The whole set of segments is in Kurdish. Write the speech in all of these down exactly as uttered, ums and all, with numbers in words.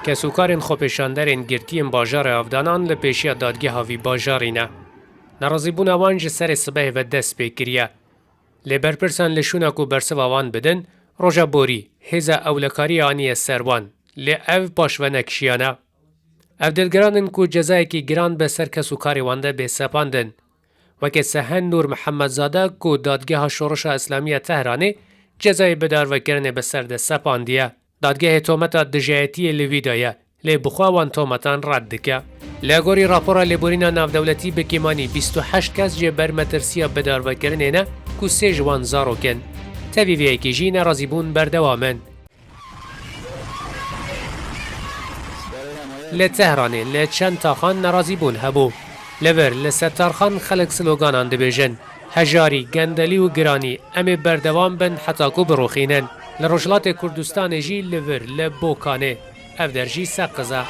Kesûkarên xwepêşanderên girtiyên bajarê Avdanan li pêşiya dadgeha vî bajarî ne. Nerazîbûna wan ji serê sibehê ve dest pê kiriye. Lê berpirsan li şûna ku bersiva wan bidin, roja borî, hêza ewlekariya aniye ser wan, lê ev paşve nekişiyane. Ev dilgiran in ku cezayekî giran bi ser kes û karê wan de bê sepandin. Weke Sehen Nûr Mihemedzade ku Dadgeha Şoreşa Îslamî ya Tehranê cezayê bidarvekirinê bi ser de sepandiye. Dadgehê tometa dijayetiyê li wî de ye, lê bi xwe wan tometan red dike. Li gorî rapora Lêborîna Navdewletî, bi kêmanî bîst û heşt kes jê ber metirsiya bidarvekirinê ne ku sê ji wan zarok in. Tevî vê yekê jî nerazîbûn berdewam in. Li Tehranê li çend taxan nerazîbûn hebû. Li vir, li Settarxan xelk sloganan dibêjin. Hejarî, gendelî û giranî, em ê berdewam bin heta ku birûxînin. Li Rojhilatê Kurdistanê jî li vir, li Bokanê, ev der jî seqiz e.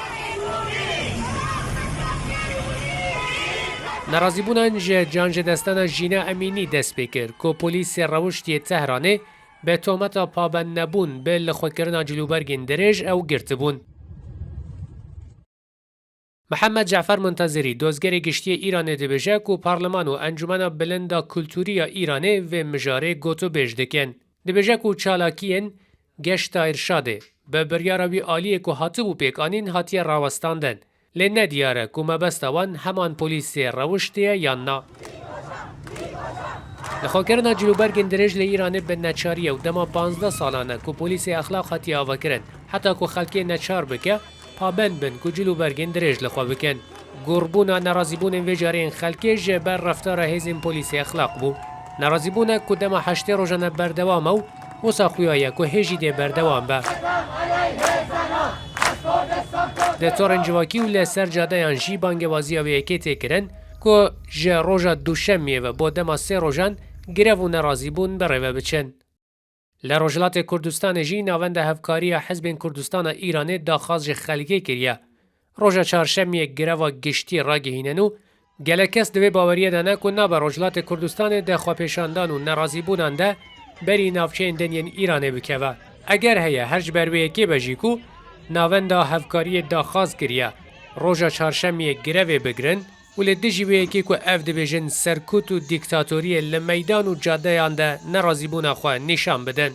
Nerazîbûnan ji canjêdestana Jîna Emînî dest pê kir ku polîsê rewiştiyê Tehranê bi tometa pabendnebûn bi lixwekirina cilûbergên dirêj ew girtibûn. Mihemed Cefer Muntezirî, dozgerê giştî yê Îranê, dibêje ku parleman û Encûmena Bilind a Kulturî ya Îranê vê mijarê gotûbêj dikin. Dibêje ku çalakiyên Geşta Îrşadê bi biryara wî aliyê ku hatibû pêkanîn hatiye rawestandin. Lê ne diyar e ku mebesta wan heman polîsê rewiştê ye yan na. Lixwekirina cilûbergên dirêj li Îranê bi neçarî ye û dema panzdeh salan e ku polîsê exlaq hatiye avakirin, heta ku xelkê neçar bike, pabend bin ku cilûbergên dirêj li xwe bikin. Gurbûna nerazîbûnên vê carê yên xelkê ji ber reftara hêzên polîsê exlaq bû. Nerazîbûnek ku dema heştê rojan e berdewam e û wisa xuya ye ku hê jî dê berdewam be. Di torên civakî û li ser cadeyan jî bangewaziya vê yekê tê kirin ku ji roja Duşemiyê ve bo dema sê rojan grev û nerazîbûn bi rê ve biçin. Li Rojhilatê Kurdistanê jî Navenda Hevkariya Hizbên Kurdistana Îranê daxwaz ji xelkê kiriye, roja Çarşemiyê greva giştî ragihînin û gelek kes di vê baweriyê de ne ku nabe Rojhilatê Kurdistanê di xwepêşandan û nerazîbûnan de berî navçeyên din yên Îranê bikeve. Eger heye, her ji ber wê yekê be jî ku Navenda Hevkariyê daxwaz kiriye, roja Çarşemiyê grevê bigirin û li dijî wê yekê ku ev dibêjin serkût û dîktatoriyê li meydan û cadeyan de nerazîbûna xwe nîşan bidin.